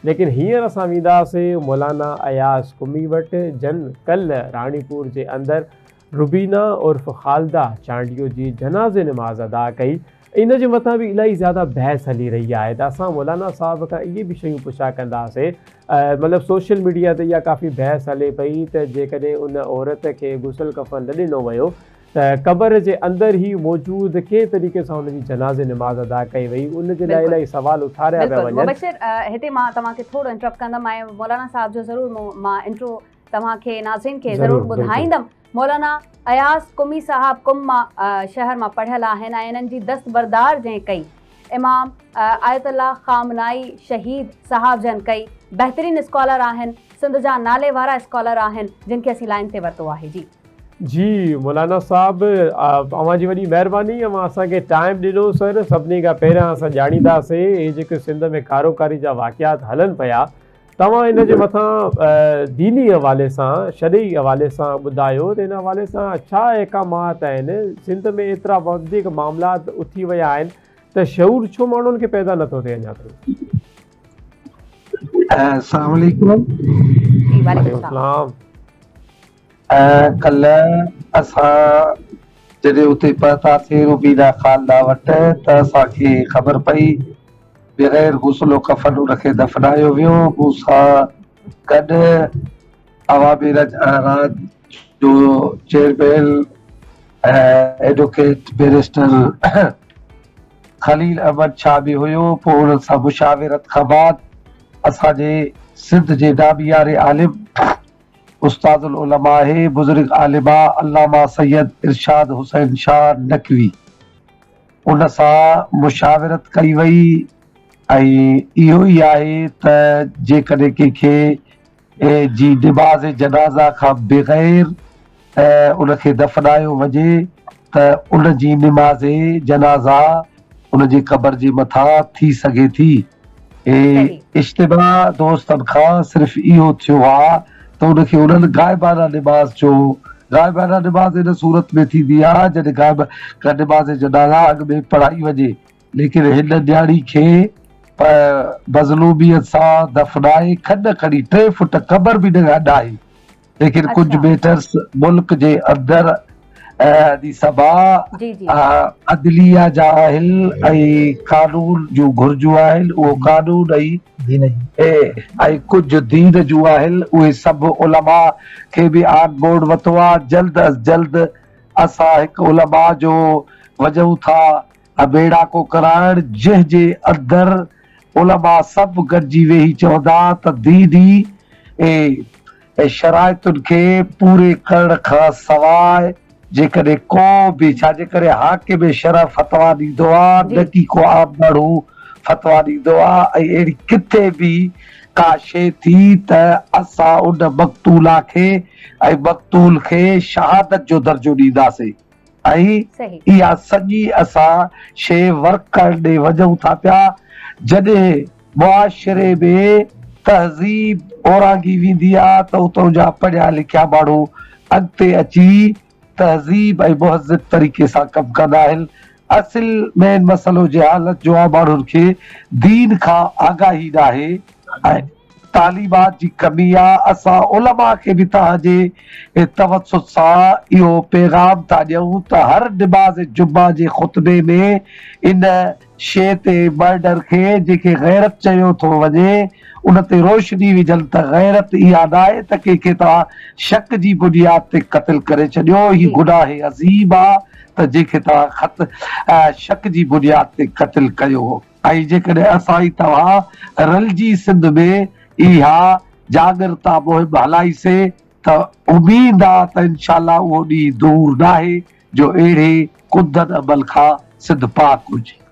ليڪن هينئر اسان وينداسين مولانا اياز قمي وٽ جن ڪلهه راڻيپور جي اندر روبينا عرف خالده چانڊيو جي جنازي نماز ادا ڪئي. ان جي مٿان به الاهي زياده بحث هلي رهي آهي ته اسان مولانا صاحب کان اهي به شيون پڇا ڪنداسين. مطلب سوشل ميڊيا تي اها ڪافي بحث هلي پئي ته جيڪڏهن ان عورت کي غسل ڪفن نه ڏنو ويو ته قبر جي اندر ئي موجود ڪنهن طريقي سان ان جي جنازي نماز ادا ڪئي وئي ان جي لاء الاهي سوال اٿاريا پيا وڃن. مبشر هتي مان توهان کي ٿورو انٽرپٽ ڪندم ۽ مولانا صاحب جو ضرور مان انٽرو توهان کي ناظرين کي ضرور ٻڌائيندم. مولانا اياز قمي صاحب قم مان شهر مان پڙهيل آهن ۽ انهن جي دستبردار جنهن ڪئي امام آيت الله خامنائي شهيد صاحب جن ڪئي بهترين اسڪالر آهن سنڌ جا نالي وارا اسڪالر آهن جن کي اسين لائن تي ورتو آهي جي. جي مولانا صاحب اوهان جي وڏي مهرباني اوهان اسان کي ٽائيم ڏنو سر سڀني کان پهريان اسان ڄاڻينداسي هي جيڪي سنڌ ۾ ڪاروڪاري جا واقعات هلن پيا توهان ان جي مٿان ديني حوالي سان شرعي حوالي سان ٻڌايو ته ان حوالي سان ڇا احڪامات آهن سنڌ ۾ ايترا وڌيڪ معاملات اٿي ويا آهن ته شعور ڇو ماڻهن کي پيدا نٿو ٿئي اڃا تائين. السلام عليڪم. جي وعليڪم السلام. ڪلهه اسان جڏهن اتي پهتاسين روبينا خالده وٽ ته اسان کي خبر پئي بغير غسل و ڪفن ان کي دفنايو ويو. مون سان گڏ عوامي رج احراج جو chairman ۽ advocate barrister Khalil Ahmed Shah به هيو. پوء انهن سان مشاورت کان بعد اسان جي سنڌ جي نامياري عالم استاد العلماء آهي بزرگ عالمه علامه سيد ارشاد حسين شاهه نقوي ان سان مشاورت ڪئي وئي ۽ اهو ئي آهي ته جيڪڏهن ڪنهن کي جي نماز جنازه کان بغير ان کي دفنايو وڃي ته ان جي نماز جنازه ان جي قبر جي مٿان ٿي سگهي ٿي. اجتماع دوستن کان صرف اهو ٿيو آ ته ان کي انهن غائبانه نماز جو غائبانه نماز ان صورت ۾ ٿيندي آ جڏهن غائب نماز جنازه اڳ ۾ پڙهائي وڃي ليڪن هن نياڻي کي مظلوميت سان دفنائي کڏ کڻي ٽي فٽ قبر به نه اڏائي ليڪن ڪجهه ميٽرس ملڪ جي اندر جي سڀا عدليه جا آهن ۽ قانون جون گهرجون آهن اهو قانون ۽ ۽ ڪجهه دين جون آهن اهي سڀ علماء کي به آن بورڊ وتو آهي جلد از جلد اسان هڪ علماء جو وڃون ٿا ميڙاڪو ڪرائڻ جنهن جي اندر علماء سڀ گڏجي ويهي چوندا ته ديني شرائطن کي پوري ڪرڻ کان سواء جيڪڏهن ڪو به ڇا جي ڪري حاڪم شرع فتويٰ ڏيندو آ نه ڪي ڪو عام ماڻهو فتويٰ ڏيندو آ ۽ اهڙي ڪٿي به ڪا شيء ٿي ته اسان ان مقتوله کي ۽ مقتول کي شهادت جو درجو ڏينداسين. ۽ اها سڄي اسان شيء ورڪ ڪرڻ ڏي وڃون ٿا پيا، جڏهن معاشري ۾ تهذيب اورانگهي ويندي آ ته اتان جا پڙهيا لکيا ماڻهو اڳتي اچي تهذيب ۽ مهذب طريقي سان ڪم ڪندا آهن. اصل مين مسئلو جهالت جو آ ماڻهن کي دين کان آگاهي ناهي ۽ تعليمات جي ڪمي آ اسان علماء کي به توهان جي توسط سان اهو پيغام ٿا ڏيون ته هر نماز جمعه جي خطبي ۾ ان شيء تي مرڊر کي جنهن کي غيرت چيو ٿو وڃي ان تي روشني وجهن ته غيرت اها ناهي ته ڪنهن کي توهان شڪ جي بنياد تي قتل ڪري ڇڏيو هي گناهه عظيم آ ته جنهن کي توهان خط شڪ جي بنياد تي قتل ڪيو. ۽ جيڪڏهن اسان ۽ توهان رلجي سنڌ ۾ اها جاڳرتا مهم هلائي سي ته اميد آ ته انشاء الله اهو ڏينهن دور ناهي جو اهڙي ڪڌن عمل کان سنڌ پاڪ هجي.